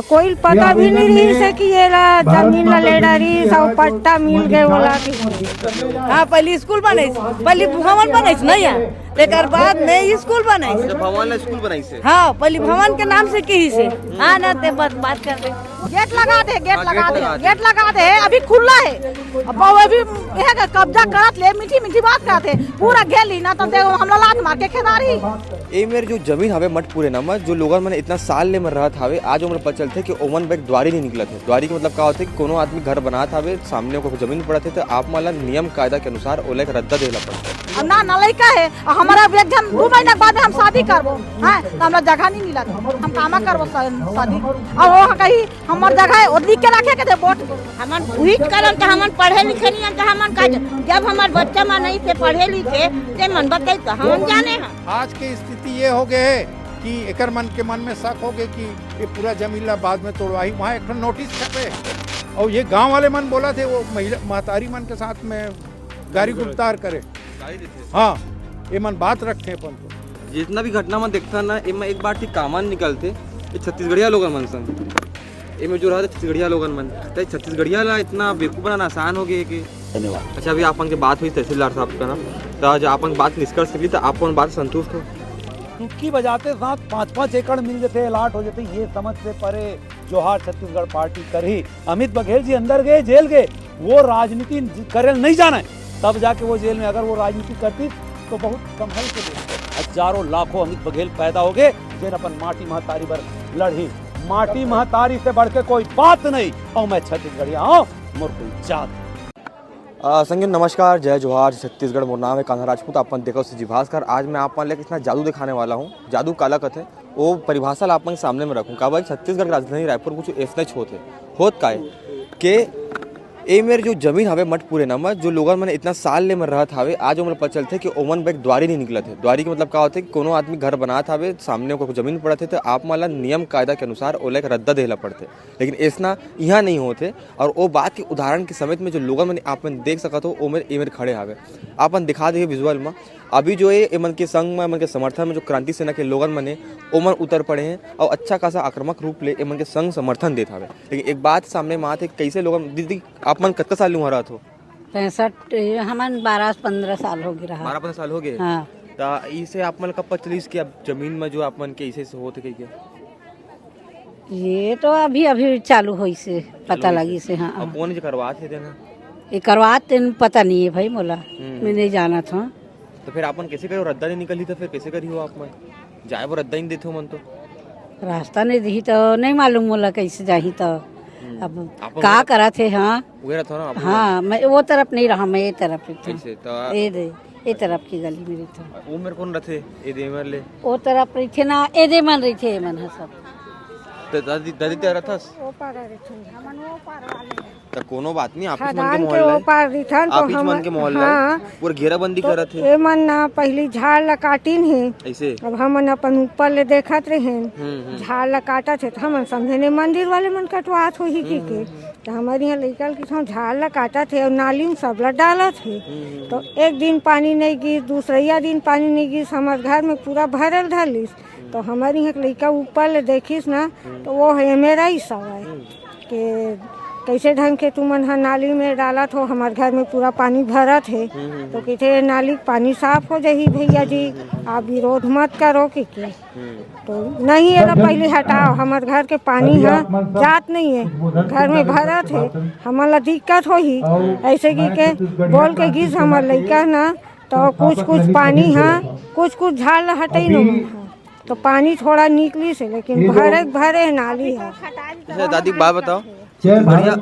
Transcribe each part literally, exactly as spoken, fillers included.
कोई पता भी नहीं रहिस हे कि ये ला जमीन ला ले डारिस अउ पट्टा मिल गए ओला कि। हाँ, पहले स्कूल बनाइस, पहले भवन बनाइस नहीं है, तेकर बाद में स्कूल बनाइस। अच्छा, भवन ला स्कूल बनाइस हे। हाँ, पहले भवन के नाम से कहिस हे। हाँ ना, ते बात, बात कर रहे। गेट लगा दे, गेट हाँ, लगा गेट दे, लगा दे। गेट लगा दे, अभी खुला है। अब वो अभी यह कब्जा करत ले, मीठी मीठी बात करत हे, पूरा घेर ली ना तो दे हमला लात मार के खेदारी। ए मेर जो जमीन हवे मठपुरे नाम, जो लोगन मन इतना साल ले मन रहत हवे, आज ओमन पता चलथे कि ओमन बर एक दुवारी नहीं निकलत हे। दुवारी के मतलब का होथे कि कोनो आदमी घर बनात हवे, सामने ओकर जमीन पड़त हे, तो आप मन ला नियम कायदा के अनुसार ओला एक रद्दा देला पड़थे। अब ना, ना लइका हे, अउ हमारा भी एक झन दू महीना के बाद में हम शादी करबो, हाँ, तो हमरा जगह नहीं मिलत, हम कामा करबो सा-, शादी। अउ वो कही हमर जगह है, वो लिख के रखे के दे बोर्ड। हमन उही करन त हमन पढ़े लिखे नहीं हन त हमन का ज-, जब हमर बच्चा मन नहीं थे पढ़े लिखे, ते मन बताई त हमन जाने हन। आज के स्थिति ये हो गए है कि एकर मन के मन में शक हो गए कि ये पूरा जमीन ला बाद में तोड़वाही। वहाँ एक ठो नोटिस छपे और ये गांव वाले मन बोला थे वो महिला महतारी मन के साथ में गारी गुफ्तार करे। हाँ, ये मन बात रखते अपन तो। जितना भी घटना मन देखता ना, एमा एक बार ठीक कामन निकलते, ये छत्तीसगढ़िया लोगन मन संग। एमे जो रहते छत्तीसगढ़िया लोगन मन, ते छत्तीसगढ़िया ला इतना बेवकूफ बनाना आसान हो गए कि। धन्यवाद। अच्छा, अभी आपन के बात हुई तहसीलदार साहब का ना, तो आज आपन बात निष्कर्ष निकली, तो आपन बात संतुष्ट हो? चुटकी बजाते साथ पाँच पाँच एकड़ मिल जथे, अलॉट हो जथे, ये समझ से परे जोहार छत्तीसगढ़ पार्टी करही। अमित बघेल जी अंदर गए, जेल गए, वो राजनीति करे नहीं जाना है, तब जाके वो जेल में अगर वो राजनीति करती तो बहुत संभल के बोलते। हजारों लाखों अमित बघेल पैदा हो गए, जेन अपन माटी महतारी बर लड़ही। माटी महतारी से बढ़ के कोई बात नहीं। और मैं छत्तीसगढ़िया हूँ, मोर कोई जात नहीं। अ, संगिन नमस्कार, जय जोहार, छत्तीसगढ़, मोर नाम है कान्हा राजपूत, अपन देखो से जी भास्कर। आज मैं आप मन ले एक इतना जादू दिखाने वाला हूँ। जादू काला कथे, वो परिभाषा ला आप मन के सामने में रखूँ। काबर छत्तीसगढ़ के राजधानी रायपुर कुछ ऐसने होत हे। होत का हे के ए मेर जो जमीन हवे मठपुरे नाम, जो लोगन मन इतना साल ले मन रहत हवे, आज ओमन पता चलथे कि ओमन बर एक दुवारी नहीं निकलत हे। दुवारी के मतलब का होथे कि कोनो आदमी घर बनात हवे, सामने ओकर जमीन पड़त हे, तो आप मन ला नियम कायदा के अनुसार ओला एक रद्दा देला पड़थे। लेकिन ऐसना यहाँ नहीं होत हे। और वो बात के उदाहरण के समेत में जो लोगन मन आप मन देख सकत हो, ओमन ए मेर खड़े हवे। आप मन दिखा देहे विजुअल में, अभी जो है एमन के संग में, एमन के समर्थन में जो क्रांति सेना के लोगन मन हे, ओमन उतर पड़े हैं और अच्छा खासा आक्रामक रूप ले एमन के संग समर्थन देत हवे। लेकिन एक बात सामने में आत हे, कैसे लोगन, दीदी, आप मन कतका साल ले उहाँ रहत हो? पैंसठ, ये हमन बारह से पन्द्रह साल हो गए रहा। बारह पन्द्रह साल हो गए? हाँ। त इसे आप मन कब पता चलिस कि अब जमीन में जो आप मन के इसे, इसे होत हे कहिके? ये तो अभी, अभी चालू होइस हे, पता लगिस हे, हाँ। अब कौन जे करवात हे तेन? ये करवात तेन पता नहीं है भाई मोला, हम्म। मैं नहीं जानत हूँ। तो फिर आपन कैसे करो, रद्दा नहीं निकली तो फिर कैसे करी हो आप मन? जाए वो रद्दा ही नहीं देते हो मन तो। रास्ता नहीं दिही तो नहीं मालूम मोला कैसे जाही तो। हम्म। अब आपन का वो करत हे, हाँ। उहे रहत हो ना आप? हाँ, मैं वो तरफ नहीं रहा, मैं ये तरफ ही था। कैसे तो? ये दे, ये तरफ की गली में रहता हूँ। वो मेर कौन रहथे? ये दे मेर ले। वो तरफ रहिथे ना, ए दे मन रहिथे, ए मन ह सब। त दादी, दादी ते रथस? ओ पार रहिथे, हमन ओ पार वाले हैं। त कोनो बात नहीं, आप मन के खदान के मोहल्ला ओ है। पार रहिथन तो आप मन हम, के मोहल्ला है। हाँ। पूरा घेराबंदी तो करत हे। ए मन ना पहली झाड़ ला काटिन हे। ऐसे? अब हमन अपन ऊपर ले देखत रहेन। हम्म, हम्म। झाड़ ला काटत हे त हमन समझे ने मंदिर वाले मन कटवात होही हम्म, कहिके। हम्म, हम्म। त हमर इहाँ लइका ल किथों झाड़ ला काटत हे अउ नाली में सब ला डालत हे। हम्म, हम्म, तो हम्म। एक दिन पानी नहीं गिस, दूसरइया दिन पानी नहीं गिस, हमर घर में पूरा भरल धर लिस। तो हमर इहाँ के लइका ऊपर ले देखिस ना, हम्म। तो वो हे मेरा ही सवाल हम्म। कि कैसे ढंग के तुमन ह नाली में डालत हो, हमर घर में पूरा पानी भरत हे। हम्म, हम्म, तो हम्म। कहिथे, "ये नाली के पानी साफ हो जाही भैया जी, हम्म, हम्म, हम्म। आप विरोध मत करो," कहिके। हम्म। तो नहीं, एला पहले हटाओ, हमर घर के पानी ह जात नहीं है, घर में भरत है, हमन ला दिक्कत होही। ऐसे कहिके बोल के गिस हमर लइका ना, तो कुछ कुछ पानी ह, कुछ कुछ झाड़ ला हटई नो मन ह, तो पानी थोड़ा निकलिस हे, लेकिन भरे के भरे नाली है। अच्छा दादी, एक बात बताओ, छत्तीसगढ़िया,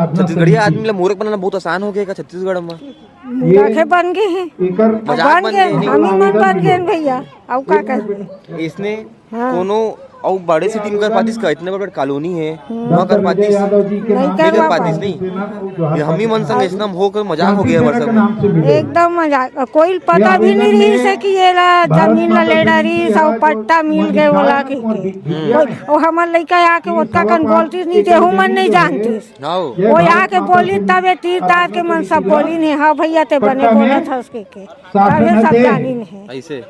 छत्तीसगढ़िया आदमी ला मूर्ख बनाना बहुत आसान हो गया का छत्तीसगढ़ में? मूर्खे बन गए हैं। मजाक बन गए, हम ही मन बन गए हैं भैया। अउ का करबे? इसने हाँ। कोनो अउ बड़े सिटी में कर पातिस का? इतने बड़े कॉलोनी है, हम्म। वहाँ कर पातिस? नहीं कर पातिस नहीं। ये हम ही मन संग इतना हो कर मजाक हो गया हमारे सब। एकदम मजाक। कोई पता भी नहीं रहिस हे कि ये ला जमीन ला ले डारिस अउ पट्टा मिल गए ओला कहिके। हम्म। कोई, ओ हमर लइका आके ओतका कन बोलतिस नहीं, तेहू मन नहीं जानतिस। हाँ। वो आके बोली तब ये तीर तार के मन सब बोली नहीं, "हाँ भैया ते बने बोलत हस," कहिके। तब ये सब जानी नहीं। ऐसे।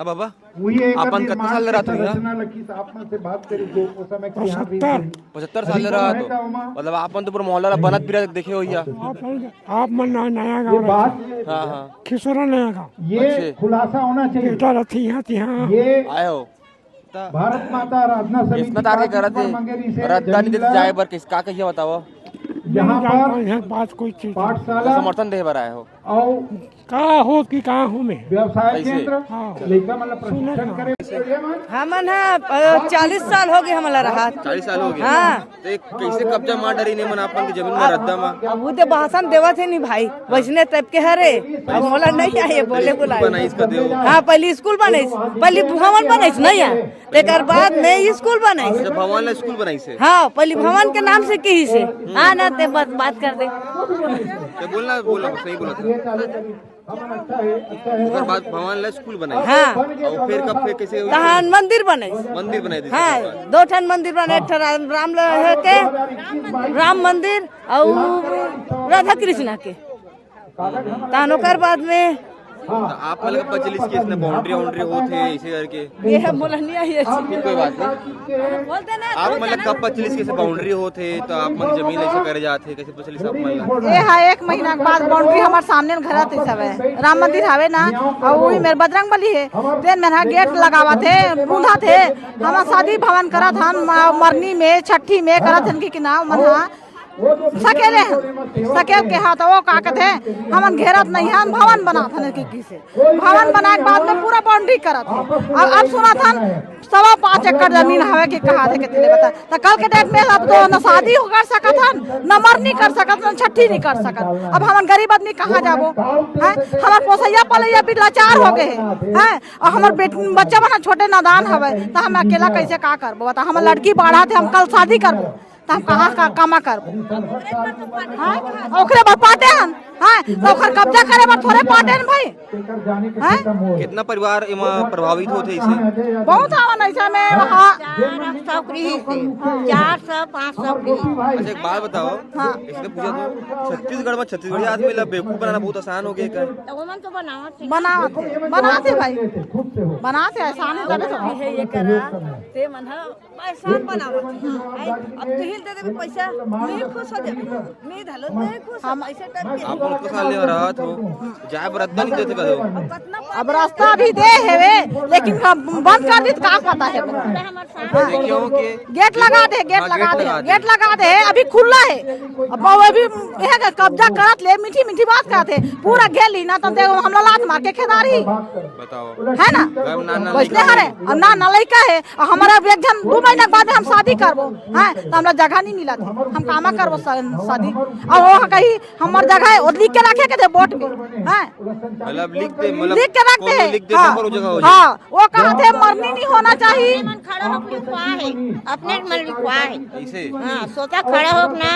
बाबा, वही एक आपन कतना साल ले रहत हो यहाँ? रचना लखी से आप मन से बात करी जो उस समय के यहाँ भी पचहत्तर। पचहत्तर साल ले रहत हो? मतलब, आपन तो पूरा मोहल्ला ला बनत बिरत देखे हो या? आप मन, आप मन नया, नया गाँव ये बात, हाँ, हाँ। खिसरा नया गाँव। ये अच्छा। खुलासा होना चाहिए। बेटा रथी यहाँ, तिहाँ। ये आए हो। भारत माता आराधना समिति इतना तार के पार्टी करत हे। मंगेरी से रद्दा नहीं देते जमीन जाए बर किस, का कहिए बताओ? यहाँ नहीं जान पर पाए हैं, बात कोई चीज। पाठशाला समर्थन दे बर आए हो। और का हो कि का हो में? व्यवसाय कैसे? केंद्र, हाँ। लइका मन ला सुनत प्रशिक्षण ना। करे। हमन ह, अ, चालीस साल हो गए हमला रहा। चालीस साल हो गए? हाँ। तो एक कैसे कब्जा मार डारी ने मन आपन के जमीन में रद्दा मा? अब वो तो भाषण देवत है नहीं भाई, वैसने टाइप के हरे। अब मोला नहीं आए बोले स्कूल बुलाए। बनाइस का देव? हाँ, पहले स्कूल बनाइस, पहले भवन बनाइस नहीं है, तेकर बाद में स्कूल बनाइस। अच्छा, भवन ला स्कूल बनाइस है? हाँ, पहले भवन के नाम से कही से। हाँ ना, ते बात, बात कर दे। ते बोलना, बोला, सही बोला था। ओकर बाद भवन ला स्कूल बनाइस। हाँ। और फिर कब, फिर कैसे हुई? तहान मंदिर बनाइस। मंदिर बनाई दी हाँ, सरकार। दो ठन मंदिर बने, एक ठन राम, राम ल-, है के, राम मंदिर और राधा कृष्णा के। तहान ओकर बाद में तो आप मतलब पता चलिस कि इसने बाउंड्री वाउंड्री होत हे, ऐसे करके? ये है मोला नहीं आई है। फिर कोई बात नहीं। बोलते ना, आप तू मतलब जाना। कब पता चलिस कि ऐसे बाउंड्री होत हे, तो आप मन जमीन ऐसे करे जात हे, कैसे पता चलिस आप मन ला? ये है एक महीना के बाद बाउंड्री हमारे सामने घर आते सब है, राम मंदिर हवे ना, और वही मेरे बजरंग बली है, तेन मेरा गेट लगावा थे, बूंदा थे, हम शादी भवन करत हन, म-, मरनी में, छठी में करत हन कि, कि नाम मन हा। सकेले हन, सकेल के हाथ वो का कहते हैं, हमन घेरत नहीं हन, भवन बनात हन कि, कि से। भवन बनाए के बाद में पूरा बाउंड्री करत हे। अब, अब सुनत हन, सवा पाँच एकड़ जमीन हवे कि कहा थे, कितने बता। तो कल के डेट में अब तो न शादी हो कर सकत हन, न मरनी कर सकत, न छठी नहीं कर सकत। अब हमन गरीब आदमी कहाँ जाबो? हैं? हमर पोसैया पलैया भी लाचार हो गए हैं, हैं? और हमर बेट-, बच्चा मन छोटे नादान हवे, तो हम अकेला कैसे का करबो? बता, हमर लड़की बाढ़ा थे, हम कल शादी करबो, तो हम कहाँ का, कामा करबो? हाँ? ओकरे बर पाटे हन, हाँ? तो ओकर कब्जा करे बर थोड़े पाटे हन भाई, हैं? कितना परिवार एमा प्रभावित होथे इसे? बहुत हवन ऐसा में, हाँ। चार सौ गृह से, चार सौ, पाँच सौ गृह। अच्छा, एक बात बताओ, हाँ। इसने पूछा तो, छत्तीसगढ़ में छत्तीसगढ़ी आदमी ला बेवकूफ बनाना बहुत आसान हो गया क्या? तो वो मन तो बनावत थे। बनावत थे, बनावत थे भाई, बनावत थे, आसान है तबे तो। ये है, ये करा, ते मन ह परेशान बनावत है। अब तुहिन दे देबे पैसा, तुही खुश हो जाबे। नहीं धलो, नहीं खुश हो, हम ऐसे करके आप उनको साल ले रहा था, जाए बर रद्दा नहीं देते कदो। अब रास्ता भी दे हेवे, लेकिन अब बंद कर दी तो का पता है। देखिए हो कि गेट लगा दे, गेट हाँ, लगा गेट दे, लगा दे। गेट लगा दे, अभी खुला है। अब वो अभी यह कब्जा करत ले, मीठी मीठी बात करत है, पूरा घेर ली ना, तो हमला लात मार के खेदारी। बताओ। है ना? घर ना, ना वैसने लइका हरे, है। और ना, ना लइका है, और हमारा अब एक जन दो महीना के बाद हम शादी करबो, हैं? तो हमरा जगह नहीं मिलत है, हम कामा करबो सा-, शादी। और वो कही, "हमर जगह है, वो लिख के रखे के दे बोर्ड में," हैं? मतलब लिख दे, मतलब लिख के रख दे। लिख दे, हाँ, तब पर वो जगह हो जाए। हाँ, वो कहा थे, "मरनी नहीं होना चाहिए।" मन खड़ा हो लिखवा है, अपने मन लिखवा है। ऐसे? हाँ, सोचा खड़ा हो ना,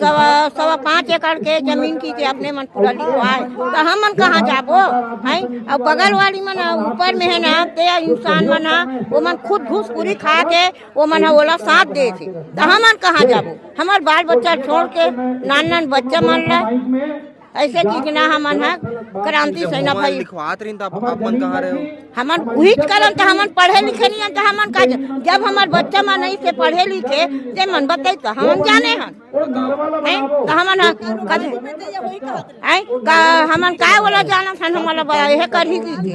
सवा, सवा पाँच एकड़ के जमीन की के अपने मन पूरा लिखवाए, तो हम मन कहाँ जाबो? हैं? अब बगल वाली मन ऊपर में है ना, ते इंसान मन ह, वो मन खुद घूसखोरी खा के वो मन ह ओला साथ दे थे, तो हम मन कहाँ जाबो? हमार बाल बच्चा छोड़ के, नान नान बच्चा मन ला ऐसे की कि ना हमन ह क्रांति जब सेना भगवान भाई। लिखवात रहिन, तो आप, आप मन कहाँ रहे हो? हमन उही करन, तो हमन पढ़े लिखे नहीं हन, तो हमन का ज-, जब हमार बच्चा मन नहीं से पढ़े लिखे, ते मन बताई तो हमन जाने हन। बताओ। हैं? तो हमन ह-, कद-, हैं? का, हमन काय बोला जाना था, हमन बोला, यह कर ही की थी।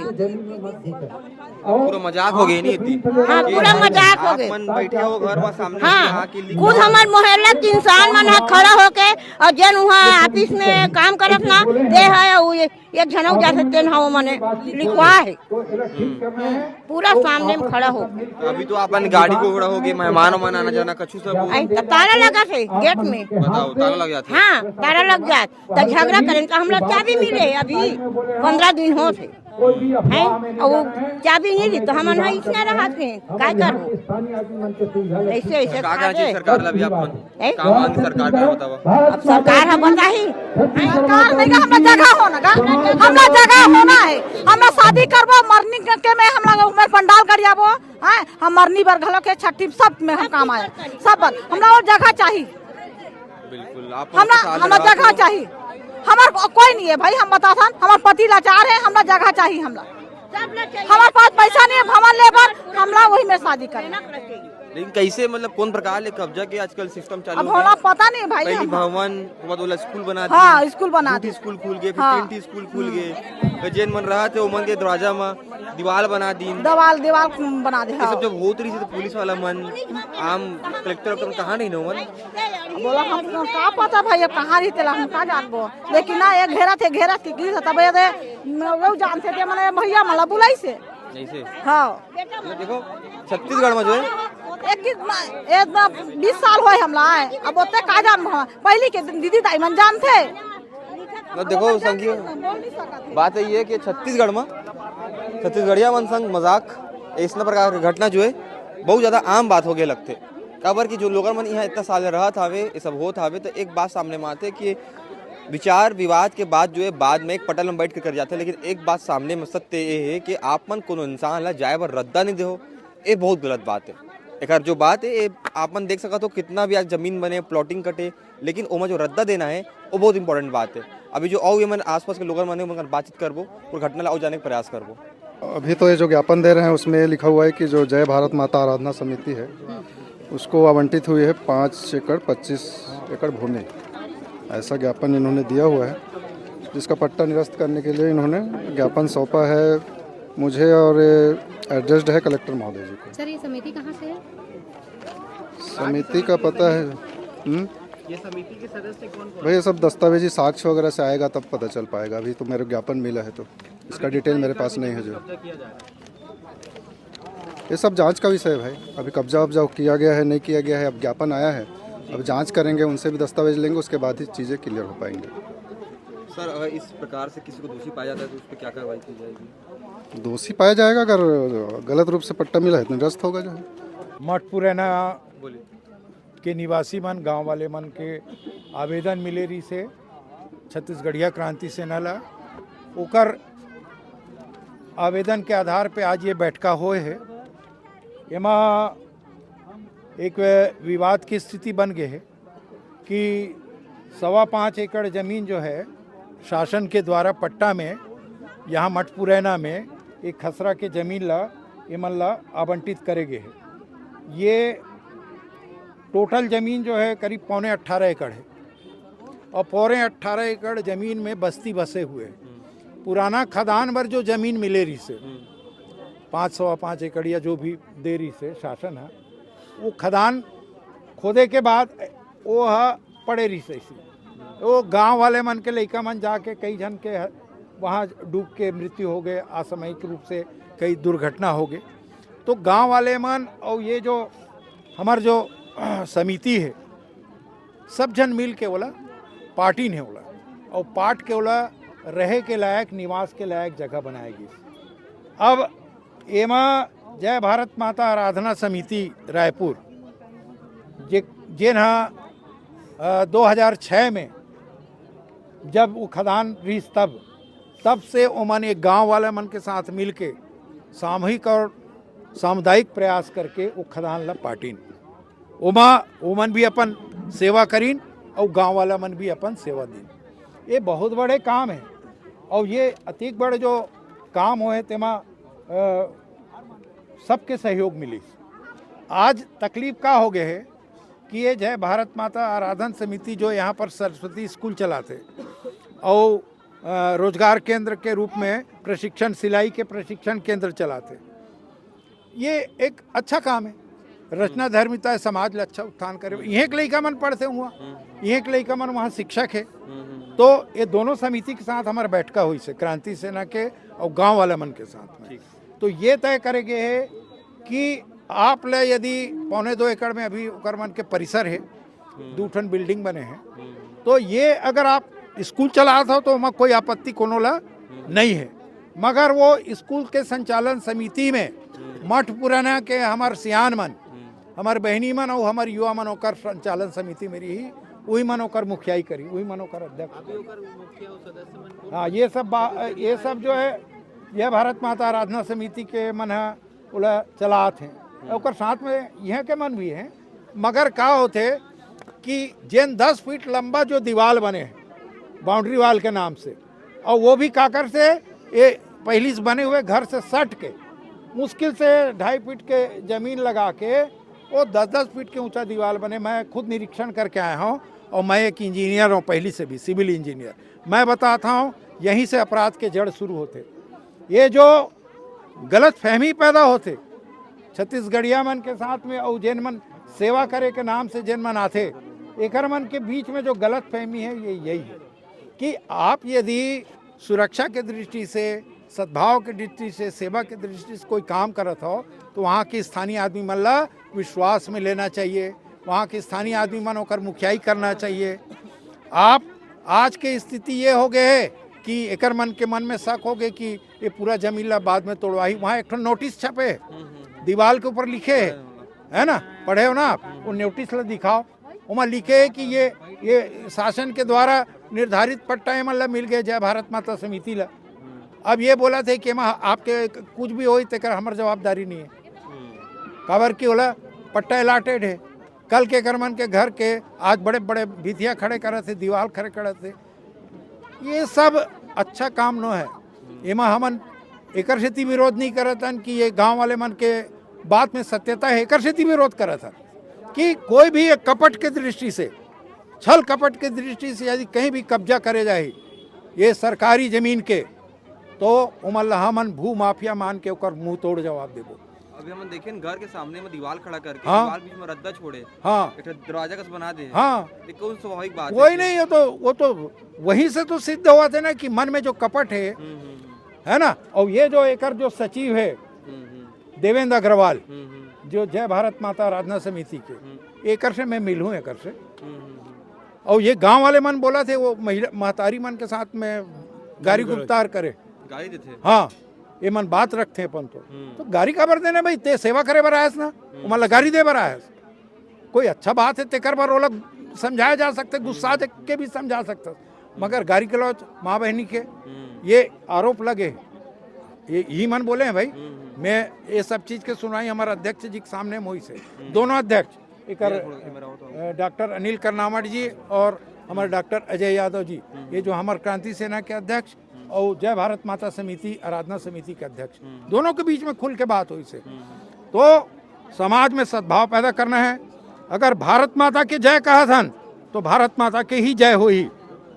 पूरा मजाक हो गई नहीं थी। हाँ, पूरा मजाक हो गए। आप मन बैठे हो घर में सामने हाँ, यहाँ की लिख खुद हमार मोहल्ला के इंसान मन ह खड़ा होके और जेन वहाँ ऑफिस में काम करत ना, ते है, वो ये, एक झन अउ जाथे, तेन ह वो मने लिखवा है। हम्म। पूरा सामने में खड़ा हो। अभी तो अपन गाड़ी को खड़ा हो गए, मेहमान मन आना जाना कछु सब हो। आई, तो ताला लगा थे गेट में। बताओ, ताला लग जाता है। हाँ, ताला लग जात, तो झगड़ा करें, तो हम लोग चाबी मिले अभी पंद्रह दिन हो थे। हैं? और वो चाबी नहीं दी, तो हमन वहाँ इसने रहा थे, काय करबो? ऐसे, ऐसे का खा करना चाहिए के। सरकार ला भी आप मन? हैं? का मांग सरकार का बतावा? अब सरकार ह बताही। सरकार नहीं का, हमरा जगह होना का, हमरा जगह होना है, हमरा शादी करबो, मरनी के में हमरा उमर पंडाल गरियाबो, हैं? हम मरनी बर घलो के छठी सब में हम काम आए, सब बर हमरा वो जगह चाहिए। बिल्कुल, आप हमरा, उनके साथ हमरा रहा जगह तो चाहिए, हमार को-, कोई नहीं है भाई, हम बताथन, हमार पति लाचार है, हमरा जगह चाहिए, हमरा। हमारे पास पैसा नहीं है भवन लेबर, हमला वही में शादी करना। लेकिन कैसे, मतलब कौन प्रकार ले कब्जा के आजकल सिस्टम चालू अब हो गया? होला पता नहीं भाई। पहली हम भवन, ओकर बाद ओला स्कूल बना हाँ दिए, स्कूल बना दू दे। ठी स्कूल खुल गए, फिर हाँ। तीन ठी स्कूल खुल गए, फिर जेन मन रहा थे ओमन के दरवाजा में दीवार बना दीन। दीवार दीवार बना दे। ये हाँ। सब जब होत रही तो पुलिस वाला मन आम कलेक्टर वलेक्टर कहाँ नहीं ना मन? बोला हम का पता भाई, अब कहाँ रही तेला हम का जानबो। लेकिन ना ये घेरा थे, घेरा के गिर तब ये दे वो जानते थे, मैंने भैया मला बुलाई से। ऐसे हाँ। ये देखो, छत्तीसगढ़ में जो है एक बीस साल होए हमला आए, अब ओते का जान हम पहली के दीदी दाई मन जानते। तो देखो संगी, बात ये है कि छत्तीसगढ़ में छत्तीसगढ़िया मन संग मजाक, ऐसा प्रकार की घटना जो है बहुत ज्यादा आम बात हो गए लगते। काबर कि जो लोगन मन यहाँ इतना साल रहत हावे, ये सब होत हावे, तो एक बात सामने में आते कि विचार विवाद के बाद जो है बाद में एक पटल में बैठ के कर जाते, लेकिन एक बात सामने में सत्य ये है कि आप मन कोनो इंसान ला जाए बर रद्दा नहीं देहो, ये बहुत गलत बात है। एकर जो बात है, ये आप मन देख सकत हो कितना भी आज जमीन बने, प्लॉटिंग कटे, लेकिन ओमा जो रद्दा देना है वो बहुत इंपॉर्टेंट बात है। अभी जो और ये मन आसपास के लोगन मन है उनकर बातचीत करबो और घटना ला और जाने के प्रयास करबो। अभी तो ये जो ज्ञापन दे रहे हैं उसमें ये लिखा हुआ है कि जो जय भारत माता आराधना समिति है उसको आवंटित हुई है पाँच एकड़ पच्चीस एकड़ भूमि, ऐसा ज्ञापन इन्होंने दिया हुआ है, जिसका पट्टा निरस्त करने के लिए इन्होंने ज्ञापन सौंपा है मुझे और ये एड्रेस्ड है कलेक्टर महोदय जी को। सर, ये समिति कहाँ से है? समिति का पता है। हम्म? ये समिति के सदस्य कौन कौन? भाई, ये सब दस्तावेजी साक्ष्य वगैरह से आएगा तब पता चल पाएगा, अभी तो मेरे ज्ञापन मिला है तो इसका डिटेल मेरे पास नहीं है जो। कब्जा किया जा रहा है? ये सब जांच का विषय है भाई, अभी कब्जा वब्जा किया गया है नहीं किया गया है, अब ज्ञापन आया है, अब जांच करेंगे, उनसे भी दस्तावेज लेंगे, उसके बाद ही चीज़ें क्लियर हो पाएंगी। सर, अगर इस प्रकार से किसी को दोषी पाया जाता है तो उस पर क्या कार्रवाई की जाएगी? दोषी पाया जाएगा, अगर गलत रूप से पट्टा मिला है तो निरस्त होगा जो है। मठ पुरैना बोलिए। के निवासी मन, गांव वाले मन के आवेदन मिले रहिस हे छत्तीसगढ़िया क्रांति सेना ला। ओकर आवेदन के आधार पे आज ये बैठका होए हे। एमा एक विवाद की स्थिति बन गए हे कि सवा पाँच एकड़ जमीन जो है शासन के द्वारा पट्टा में यहाँ मठ पुरैना में एक खसरा के जमीन ला एमन ला आवंटित करे गए हे। ये टोटल जमीन जो है करीब पौने अट्ठारह एकड़ है और पौने अट्ठारह एकड़ जमीन में बस्ती बसे हुए हैं। पुराना खदान बर जो जमीन मिले रहिस हे पाँच सवा पाँच एकड़ या जो भी दे रहिस हे शासन है, वो खदान खोदे के बाद वो ह पड़े रहिस हे। वो गांव वाले मन के लइका मन जाके कई झन के ह-, वहाँ डूब के मृत्यु हो गए, असामयिक रूप से कई दुर्घटना हो गए। तो गांव वाले मन और ये जो हमार जो समिति है, सब झन मिल के ओला पाटिन हे ओला, और पाट के ओला रहे के लायक, निवास के लायक जगह बनाए गई। अब एमा जय भारत माता आराधना समिति रायपुर जे जेन हा, अ, दो हज़ार छह में जब वो खदान रहिस तब तब से ओमन एक गांव वाले मन के साथ मिलके सामूहिक और सामुदायिक प्रयास करके वो खदान ला पाटिन। ओमा ओमन भी अपन सेवा करिन और गांव वाला मन भी अपन सेवा दिन। ये बहुत बड़े काम है और ये अतिक बड़े जो काम होए तेमा अ, सबके सहयोग मिलिस। आज तकलीफ का हो गए है कि ये जय भारत माता आराधन समिति जो यहाँ पर सरस्वती स्कूल चलाते और अ, रोजगार केंद्र के रूप में प्रशिक्षण, सिलाई के प्रशिक्षण केंद्र चलाते, ये एक अच्छा काम है। रचना धर्मिता है, समाज ला अच्छा उत्थान करे। इहें के लइका मन पढ़ते हुआ, इहें के लइका मन वहाँ शिक्षक है, तो ये दोनों समिति के साथ हमारा बैठका होइस हे क्रांति सेना के और गांव वाला मन के साथ में। तो ये तय करे गए है कि आप ले यदि पौने दो एकड़ में अभी ओकर मन के परिसर है, दू ठन बिल्डिंग बने हैं, तो ये अगर आप स्कूल चलात हो तो ओमा कोई आपत्ति कोनो ला नहीं है, मगर वो स्कूल के संचालन समिति में मठ पुराना के हमार सियान मन, हमार बहनी मन और हमार युवा मन ओकर संचालन समिति में रही, वही मन ओकर मुखियाई करी, वही मन ओकर अध्यक्ष करी। हाँ, ये सब बा-, ये सब जो है, यह भारत माता आराधना समिति के मन है, ओला चलात हैं। ओकर साथ में यहाँ के मन भी हैं, मगर का होते कि जेन दस फीट लंबा जो दीवाल बने हैं बाउंड्री वॉल के नाम से, और वो भी काकर से, ये पहली से बने हुए घर से सट के, मुश्किल से ढाई फीट के जमीन लगा के, वो दस दस फीट के ऊंचा दीवार बने। मैं खुद निरीक्षण करके आया हूँ, और मैं एक इंजीनियर हूँ, पहली से भी सिविल इंजीनियर। मैं बताता हूँ, यहीं से अपराध के जड़ शुरू होते। ये जो गलत फहमी पैदा होते छत्तीसगढ़िया मन के साथ में, और जेन मन सेवा करे के नाम से जेन मन आथे, एकर मन के बीच में जो गलत फहमी है, ये यही है कि आप यदि सुरक्षा के दृष्टि से, सद्भाव के दृष्टि से, सेवा के दृष्टि से कोई काम करत हो, तो वहाँ के स्थानीय आदमी मन ला विश्वास में लेना चाहिए। वहाँ के स्थानीय आदमी मन ओकर मुखियाई करना चाहिए। आप आज के स्थिति ये हो गए है कि एकर मन के मन में शक हो गए कि ये पूरा जमीन ला बाद में तोड़वाही। वहाँ एक ठो नोटिस छपे, दीवार के ऊपर लिखे है, है ना, पढ़े हो ना आप? वो नोटिस ला दिखाओ, ओमा लिखे है कि ये ये शासन के द्वारा निर्धारित पट्टा एमन ला मिल गए जय भारत माता समिति ला। अब ये बोला थे कि एमा आपके कुछ भी होई, तेकर हमर जवाबदारी नहीं है। काबर कि ओला पट्टा अलॉटेड है। कल के एकर मन के घर के आज बड़े बड़े भिथिया खड़े करत है, दीवार खड़े करत है। ये सब अच्छा काम नो है। एमा हमन एकर सेती विरोध नहीं करत हन कि ये गांव वाले मन के बात में सत्यता है, एकर सेती विरोध करत हन कि कोई भी एक कपट के दृष्टि से, छल कपट के दृष्टि से यदि कहीं भी कब्जा करे जाही ये सरकारी जमीन के, तो ओमन ला हमन भू माफिया मान के ओकर मुंह तोड़ जवाब देबो। अभी हमन देखेन, घर के सामने में दीवार खड़ा करके, हाँ। दीवार बीच में रद्दा छोड़े, हाँ। एक ठो दरवाजा कस बना दे। हाँ। ये कौन स्वाभाविक बात कोई है? नहीं, ये तो, वो तो वहीं से तो सिद्ध हुआ थे ना कि मन में जो कपट है, हम्म, हम्म, हम्म। है ना? और ये जो एकर जो सचिव है, हम्म, हम्म। देवेंद्र अग्रवाल, हम्म, हम्म। जो जय भारत माता आराधना समिति के, हम्म। एकर से मैं मिलूं, एकर से। हम्म, हम्म, हम्म। और ये गांव वाले मन बोला थे, वो महिला, महतारी मन के साथ में गारी गारी गुप्तार करे। गाली देथे। हाँ, ये मन बात रखते अपन तो। हम्म। तो गारी काबर देना भाई, ते सेवा करे बर आयस ना, हम्म। ओमन ला गारी दे बर आयस। कोई अच्छा बात है, तेकर बर ओला समझाया जा सकते, गुस्सा देख के भी समझा सकते, मगर गारी गलौज माँ बहनी के हम्म। ये आरोप लगे, ये ही मन बोले हैं भाई। हम्म, हम्म। मैं ये सब चीज के सुनवाई हमारे अध्यक्ष जी के सामने में होइस है। हम्म। दोनों अध्यक्ष, एकर, मेरा थोड़ा, मेरा हो तो। अ, डॉक्टर अनिल करनावट जी और हमारे डॉक्टर अजय यादव जी, हम्म। ये जो हमारे क्रांति सेना के अध्यक्ष हम्म। और जय भारत माता समिति, आराधना समिति के अध्यक्ष, हम्म। दोनों के बीच में खुल के बात होइस है। हम्म। तो समाज में सद्भाव पैदा करना है। अगर भारत माता के जय कहत हन, तो भारत माता के ही जय होही,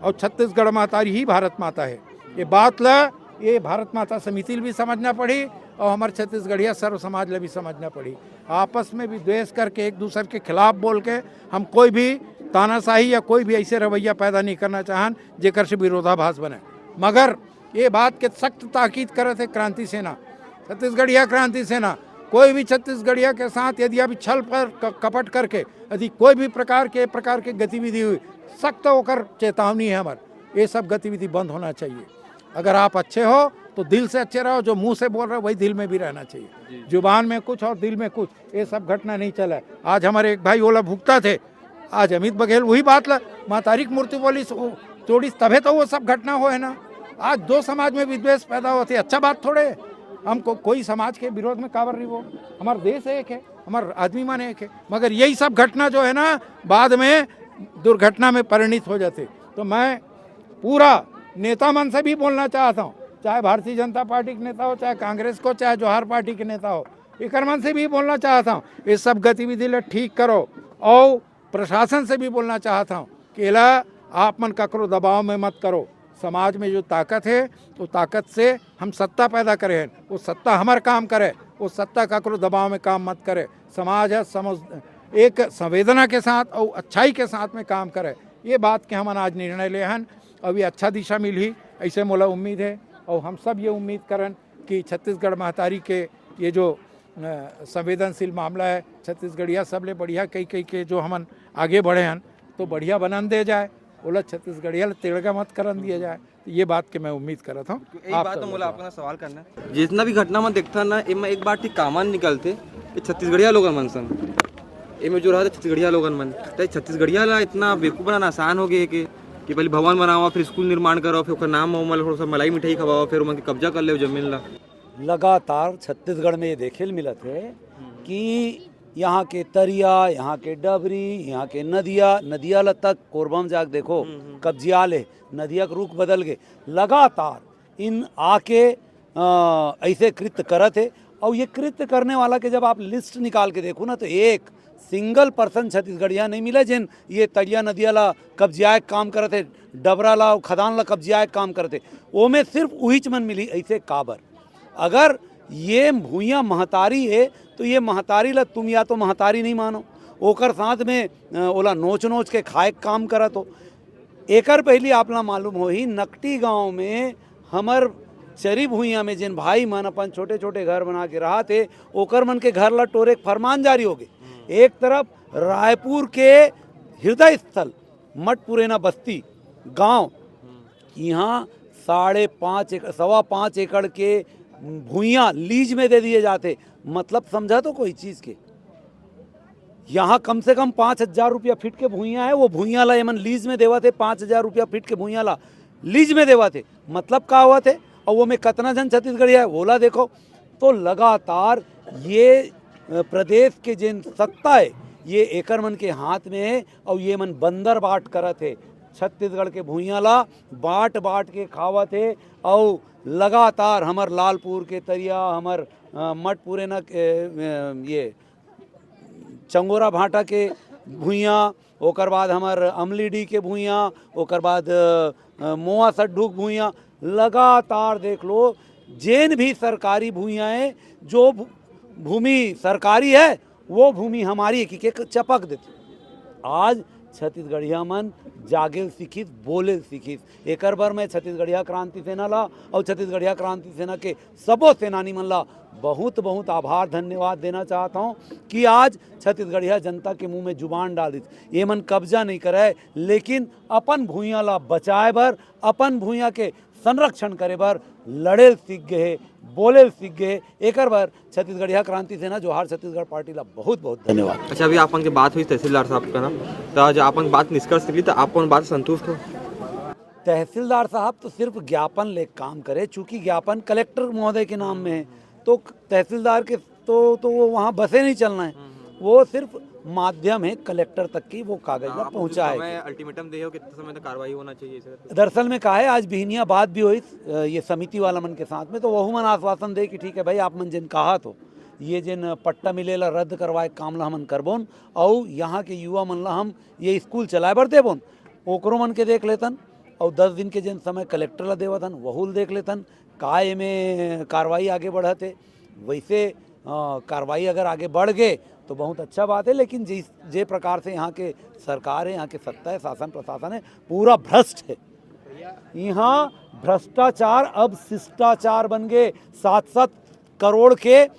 और छत्तीसगढ़ महतारी ही भारत माता है। ये बात ला, ये भारत माता समिति ला भी समझना पड़ी, और हमारे छत्तीसगढ़िया सर्व समाज ला भी समझना पड़ी। आपस में विद्वेष करके, एक दूसर के खिलाफ बोल के, हम कोई भी तानाशाही या कोई भी ऐसे रवैया पैदा नहीं करना चाहन, जेकर से विरोधाभास बने। मगर ये बात के सख्त ताकीद करत है क्रांति सेना, छत्तीसगढ़िया क्रांति सेना, कोई भी छत्तीसगढ़िया के साथ यदि अभी छल पर क-, कपट करके यदि कोई भी प्रकार के, प्रकार के गतिविधि हुई, सख्त ओकर चेतावनी है हमार। ये सब गतिविधि बंद होना चाहिए। अगर आप अच्छे हो तो दिल से अच्छे रहो, जो मुंह से बोल रहे हो वही दिल में भी रहना चाहिए। जी। जुबान में कुछ और दिल में कुछ, ये सब घटना नहीं चला है। आज हमारे एक भाई ओला भुगता थे, आज अमित बघेल वही बात ला, महतारी के मूर्ति बोलिस, वो तोड़िस, तभे तो वो सब घटना होए ना। आज दो समाज में विद्वेष पैदा होते, अच्छा बात थोड़े है। हमको कोई समाज के विरोध में काबर रही वो, हमार देश एक है, हमार आदमी मन एक है, मगर यही सब घटना जो है ना, बाद में दुर्घटना में परिणित हो जाते। तो मैं पूरा नेता मन से भी बोलना चाहता हूँ, चाहे भारतीय जनता पार्टी के नेता हो, चाहे कांग्रेस को, चाहे जोहार पार्टी के नेता हो, एकर मन से भी बोलना चाहता हूँ, ये सब गतिविधि ला ठीक करो। और प्रशासन से भी बोलना चाहता हूँ कि एला आप मन ककरो दबाव में मत करो। समाज में जो ताकत है, वो ताकत से हम सत्ता पैदा करे हैं, वो सत्ता हमार काम करे, वो सत्ता ककरो दबाव में काम मत करे। समाज है, समझ, एक संवेदना के साथ और अच्छाई के साथ में काम करे। ये बात के हमन आज निर्णय ले हन, अभी अच्छा दिशा मिलही, ऐसे मोला उम्मीद है। और हम सब ये उम्मीद करन कि छत्तीसगढ़ महतारी के ये जो, अ, संवेदनशील मामला है, छत्तीसगढ़िया सबले बढ़िया कई कई के जो हमन आगे बढ़े हन, तो बढ़िया बनन दे जाए, ओला छत्तीसगढ़िया ला तेड़गा मत करन दिया जाए। तो ये बात के मैं उम्मीद करत हूँ। एक आप बात सब तो मोला लोग आपका सवाल करना है, जितना भी घटना मन देखता ना, एमा एक बात ठीक common निकलते, ये छत्तीसगढ़िया लोगन मन संग, एमे जो रहते छत्तीसगढ़िया लोगन मन, तो छत्तीसगढ़िया ला इतना बेवकूफ बनाना आसान हो गए कि, कि पहले भवन बनाओ, फिर स्कूल निर्माण करो, फिर ओकर नाम म ओमन ला थोड़ा सा मलाई मिठाई खवाओ, फिर ओमन के कब्जा कर ले जमीन ला। लगातार छत्तीसगढ़ में ये देखे ल मिलत है कि यहाँ के तरिया, यहाँ के डबरी, यहाँ के नदिया, नदिया ल तक कोरबा म जाके देखो, हम्म, हम्म। कब्जिया ले, नदिया के रुख बदल गए। लगातार इन आके, अ, अ, ऐसे कृत्य करत हे। और ये कृत्य करने वाला के जब आप लिस्ट निकाल के देखो ना, तो एक सिंगल पर्सन छत्तीसगढ़िया नहीं मिला, जिन ये तरिया नदिया ला कब्जियाए के काम करत हे, डबरा ला, खदान ला कब्जियाए के काम करत हे। ओमे सिर्फ उहीच मन मिली। ऐसे काबर? अगर ये भुइयां महतारी हे, तो ये महतारी ला तुम या तो महतारी नहीं मानो, ओकर साथ में, अ, ओला नोच नोच के खाए के काम करत हो। एकर पहली आप ला मालूम होही, नकटी गांव में हमर चरी भुइयां में जेन भाई मन अपन छोटे-छोटे घर बना के रहत हे, ओकर मन के घर ला टोरे के फरमान जारी हो गे। एक तरफ रायपुर के हृदय स्थल मटपुरेना बस्ती गांव, इहां साढ़े पाँच एकड़, सवा पाँच एकड़ के भुइयां लीज में दे दिए जाते। मतलब समझा तो कोई चीज के, यहाँ कम से कम पाँच हजार रुपया फीट के भुइयां है, वो भुइयां ला एमन लीज में देवत हे, पाँच हजार रुपया फीट के भुइयां ला लीज में देवत हे। मतलब का होवत हे? और वो में कतना जन छत्तीसगढ़िया है, वोला देखो। तो लगातार ये, अ, प्रदेश के जेन सत्ता है, ये एकर मन के हाथ में है और ये मन बंदर बाट करत हे। छत्तीसगढ़ के भुइयां ला बाट बाट के खावत हे और लगातार हमर लालपुर के तरिया, हमर, अ, मटपुरेना के, अ, ये चंगोरा भाटा के भुइयां, ओकर बाद हमर अमलीडीह के भुइयां, ओकर बाद, अ, मोवा सड्ढू के भुइयां, लगातार देख लो, जेन भी सरकारी भुइयां है, जो भू-, भूमि सरकारी है, वो भूमि हमारी है, कि के चपक देते। आज छत्तीसगढ़िया मन जागेल सीखिस, बोलेल सीखिस। एकर बर मैं छत्तीसगढ़िया क्रांति सेना ला और छत्तीसगढ़िया क्रांति सेना के सबो सेनानी मन ला बहुत, बहुत आभार, धन्यवाद देना चाहत हौं कि आज छत्तीसगढ़िया जनता के मुंह में जुबान डाल दिस। ये मन कब्जा नहीं करे, लेकिन अपन भुइयां ला बचाए बर, अपन भुइयां के संरक्षण करे बर लड़ेल सीख गए हे, बोलेल सीख गए हे। एकर बर छत्तीसगढ़िया क्रांति सेना जोहार छत्तीसगढ़ पार्टी ला बहुत, बहुत धन्यवाद। अच्छा, अभी आप मन के बात हुई तहसीलदार साहब का ना, तो आज आप मन के बात निष्कर्ष निकली, तो आप मन बात संतुष्ट हो? तहसीलदार साहब तो सिर्फ ज्ञापन ले काम करे, चूंकि ज्ञापन कलेक्टर महोदय के नाम में है, तो तहसीलदार के तो, तो वो वहाँ बसे नहीं चलना है, वो सिर्फ माध्यम है कलेक्टर तक की, वो कागज ला आप कुछ पहुँचाए समय के। अल्टीमेटम दे हो, कितने समय तक कार्रवाई होना चाहिए इसे? दरअसल में का है, आज बिहनिया बात भी हुई, अ, ये समिति वाला मन के साथ में, तो वहू मन आश्वासन दे कि ठीक है भाई, आप मन जिन कहा तो ये जिन पट्टा मिले ला रद्द करवाए काम ला हमन करबोन, और यहाँ के युवा मन ला हम ये स्कूल चलाए बर देबोन, ओकरो मन के देख लेतन, और दस दिन के जिन समय कलेक्टर ला देवत हन, वहू ल देख लेतन, का एमे कार्रवाई आगे बढ़त हे। वैसे, अ, कार्रवाई अगर आगे बढ़ गए तो बहुत अच्छा बात है, लेकिन जिस, जे प्रकार से यहाँ के सरकार है, यहाँ के सत्ता है, शासन प्रशासन है, पूरा भ्रष्ट है। यहाँ भ्रष्टाचार अब शिष्टाचार बन गए। सात सात करोड़ के, अ,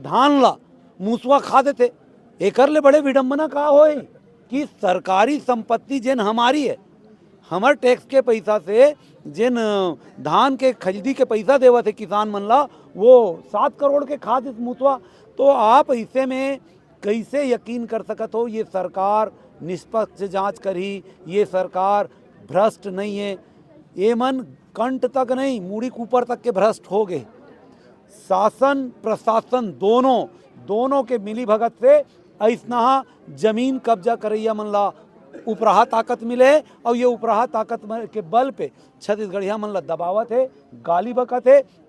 धान ला मूसवा खा देते। एकर ले बड़े विडंबना का होए कि सरकारी संपत्ति जेन हमारी है, हमर टैक्स के पैसा से जेन, अ, धान के खरीदी के पैसा देवत है किसान मन ला, वो सात करोड़ के खा दिस मूसवा। तो आप ऐसे में कैसे यकीन कर सकत हो ये सरकार निष्पक्ष जांच करही, ये सरकार भ्रष्ट नहीं है? ये मन कंठ तक नहीं, मुड़ी के ऊपर तक के भ्रष्ट हो गए। शासन प्रशासन दोनों, दोनों के मिली भगत से अइसनहा जमीन कब्जा करैया मन ला उपराहा ताकत मिले हे, और ये उपराहा ताकत म-, के बल पे छत्तीसगढ़िया मन ला दबावत हे, गाली बकत हे,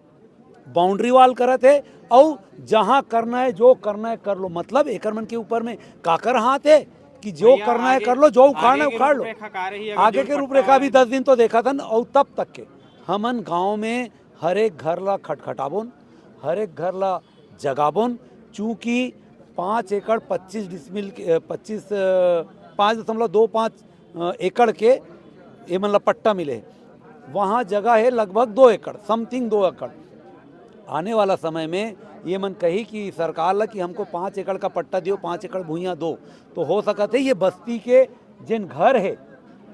बाउंड्री वॉल करत हे, और जहां करना है, जो करना है, कर लो। मतलब एकर मन के ऊपर में काकर हाथ है कि जो भैया, करना है, आगे, कर लो, जो उखाड़ना है, आगे के उखाड़ लो। रूपरेखा का रही, अगर आगे जो के रूपरेखा पट्टा अभी दस दिन तो देखा था ना, और तब तक के हमन गांव में हर एक घर ला खटखटाबोन, हर एक घर ला जगाबोन, चूंकि पाँच एकड़ पच्चीस डिसमिल के, अ, पच्चीस, अ, पाँच दशमलव दो पाँच, अ, एकड़ के ये मन ला पट्टा मिले हे। वहाँ जगह है लगभग दो एकड़, समथिंग दो एकड़। आने वाला समय में ये मन कही कि सरकार ला कि हमको पाँच एकड़ का पट्टा दियो, पाँच एकड़ भुइयां दो, तो हो सकत है ये बस्ती के जेन घर है,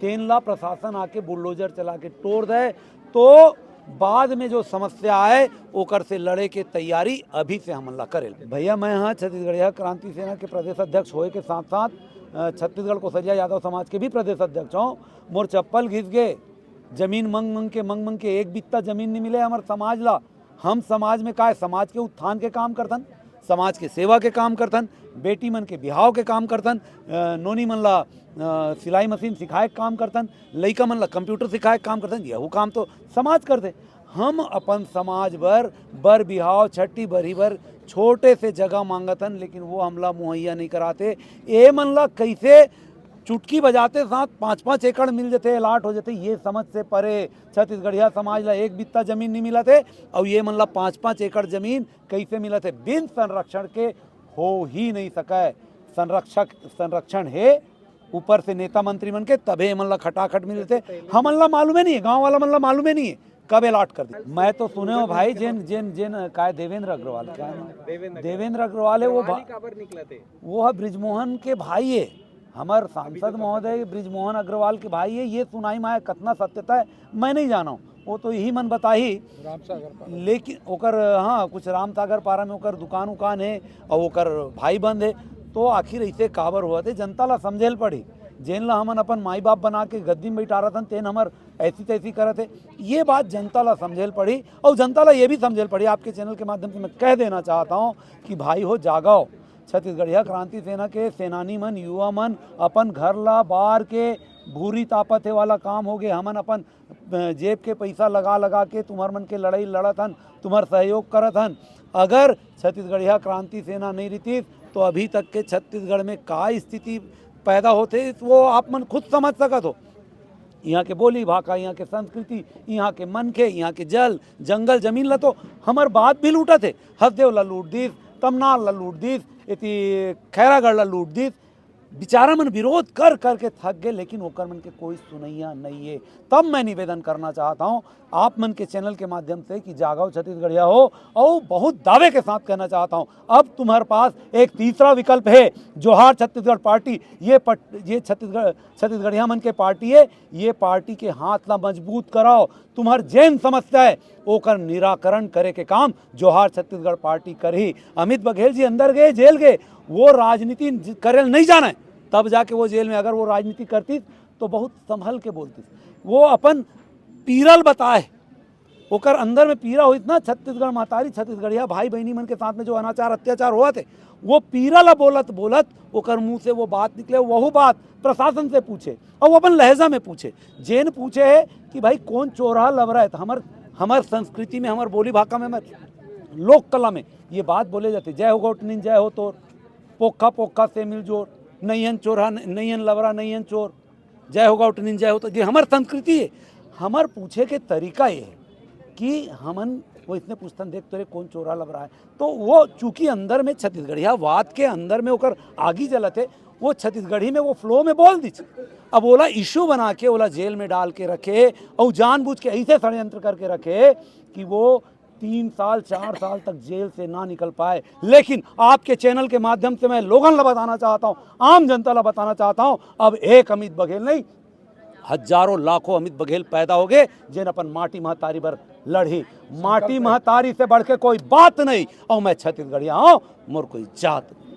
तेन ला प्रशासन आके बुलडोजर चला के टोर दे, तो बाद में जो समस्या आए, ओकर से लड़े के तैयारी अभी से हमन ला करे। भैया, मैं हाँ छत्तीसगढ़िया क्रांति सेना के प्रदेश अध्यक्ष होए के साथ साथ, अ, छत्तीसगढ़ कोसरिया यादव समाज के भी प्रदेश अध्यक्ष हूँ। मोर चप्पल घिस गे, जमीन मंग मंग के, मंग मंग के एक बित्ता जमीन नहीं मिले हमर समाज ला। हम समाज में काय, समाज के उत्थान के काम करथन, समाज के सेवा के काम करथन, बेटी मन के बिहाव के काम करथन, अ, नोनी मन ला, अ, सिलाई मशीन सिखाए के काम करथन, लइका मन ला कंप्यूटर सिखाए के काम करथन, यहू काम तो समाज करथे। हम अपन समाज बर, बर बिहाव, छट्ठी बरही बर छोटे से जगह मांगत हन, लेकिन वो हमला मुहैया नहीं कराते। ए मन ला कैसे चुटकी बजाते साथ पाँच पाँच एकड़ मिल जथे, अलॉट हो जथे, ये समझ से परे। छत्तीसगढ़िया समाज ला एक बित्ता जमीन नहीं मिलत हे, अउ ये मन ला पाँच पाँच एकड़ जमीन कैसे मिलत हे? बिन संरक्षण के हो ही नहीं सकय। संरक्षक, संरक्षण हे ऊपर से नेता मंत्री मन के, तभे ये मन ला खटाखट मिलथे। हमन ला मालूमे नहीं हे, गांव वाला मन ला मालूमे नहीं हे कब अलॉट कर दे। मैं तो सुने हो भाई, जेन, जेन, जेन, काय देवेंद्र अग्रवाल, क्या नाम? देवेंद्र अग्रवाल। देवेंद्र अग्रवाल है वो भा-, काबर निकलत हे? वो है बृजमोहन के भाई है, हमर सांसद महोदय बृजमोहन अग्रवाल के भाई है। ये सुनाई में आया, कतना सत्यता है मैं नहीं जाना हूँ, वो तो यही मन बताही। रामसागर पारा। लेकिन ओकर, हाँ, कुछ रामसागर पारा में ओकर दुकान उकान है और ओकर भाई बंद है, तो आखिर ऐसे काबर होवत हे, जनता ला समझे ल पड़ी। जेन ला हमन अपन माई बाप बना के गद्दी में बैठारत हन, तेन हमर ऐसी तैसी करत हे, ये बात जनता ला समझे ल पड़ी। और जनता ला ये भी समझे ल पड़ी, आपके चैनल के माध्यम से मैं कह देना चाहता हूँ कि भाई हो, जागव। छत्तीसगढ़िया क्रांति सेना के सेनानी मन, युवा मन अपन घर ला बार के भूरी तापत हे वाला काम हो गए। हमन अपन अ, जेब के पैसा लगा लगा के तुम्हर मन के लड़ाई लड़त हन, तुम्हर सहयोग करत हन। अगर छत्तीसगढ़िया क्रांति सेना नहीं रहितिस, तो अभी तक के छत्तीसगढ़ में का स्थिति पैदा होथे, वो आप मन खुद समझ सकत हो। यहाँ के बोली भाखा, यहाँ के संस्कृति, यहाँ के मनखे, यहाँ के जल, जंगल, जमीन ला तो हमर बात भी लूटत हे। हसदेव ला लूट दिस, तमनार ला लूट दिस, एती खैरागढ़ ला लूट दिस। बेचारा मन विरोध कर करके थक गए, लेकिन ओकर मन के कोई सुनैया नहीं है। तब मैं निवेदन करना चाहता हूँ आप मन के चैनल के माध्यम से कि जागव छत्तीसगढ़िया हो, और बहुत दावे के साथ कहना चाहता हूँ, अब तुम्हारे पास एक तीसरा विकल्प है। जोहार छत्तीसगढ़ पार्टी, ये पट-, ये छत्तीसगढ़, छत्तीसगढ़िया मन के पार्टी है, ये पार्टी के हाथ ला मजबूत कराओ। तुम्हार जेन समस्या है, ओकर निराकरण करे के काम जोहार छत्तीसगढ़ पार्टी करही। अमित बघेल जी अंदर गए, जेल गए, वो राजनीति ज-, करे ल नहीं जाने, तब जाके वो जेल में, अगर वो राजनीति करती तो बहुत संभल के बोलती। वो अपन पीरा ल बताए, ओकर अंदर में पीरा होइत ना, छत्तीसगढ़ महतारी, छत्तीसगढ़िया भाई बहनी मन के साथ में जो अनाचार अत्याचार होवत हे, वो पीरा ला बोलत बोलत ओकर मुंह से वो बात निकले, वहू बात प्रशासन से पूछे और वो अपन लहजा में पूछे। जेन पूछे है कि भाई कौन चोरहा लबरा है, तो हमर, हमर संस्कृति में, हमर बोली भाखा में, हमर लोक कला में ये बात बोले जाते, "जय हो गौटनिन, जय हो तोर, पोखा पोखा से मिलजोर, नैयन चोरहा, नैयन लबरा, नैयन चोर, जय हो गौटनिन, जय हो।" तो ये हमर संस्कृति है। हमर पूछे के तरीका ये है कि हमन वो इसने पूछथन, "देख तोरे कौन चोरहा लबरा है।" तो वो चूंकि अंदर में छत्तीसगढ़िया वाद के अंदर में ओकर आगी जलत है, वो छत्तीसगढ़ी में वो फ्लो में बोल दीच। अब ओला इशू बना के ओला जेल में डाल के रखे और जानबूझ के ऐसे षड्यंत्र करके रखे कि वो तीन साल, चार साल तक जेल से ना निकल पाए। लेकिन आपके चैनल के माध्यम से मैं लोगन ला बताना चाहता हूँ, आम जनता ला बताना चाहता हूँ, अब एक अमित बघेल नहीं, हजारों लाखों अमित बघेल पैदा हो गए, जेन अपन माटी महतारी बर लड़ही। माटी महतारी से बढ़ के कोई बात नहीं। और मैं छत्तीसगढ़िया हूँ, मोर कोई जात नहीं।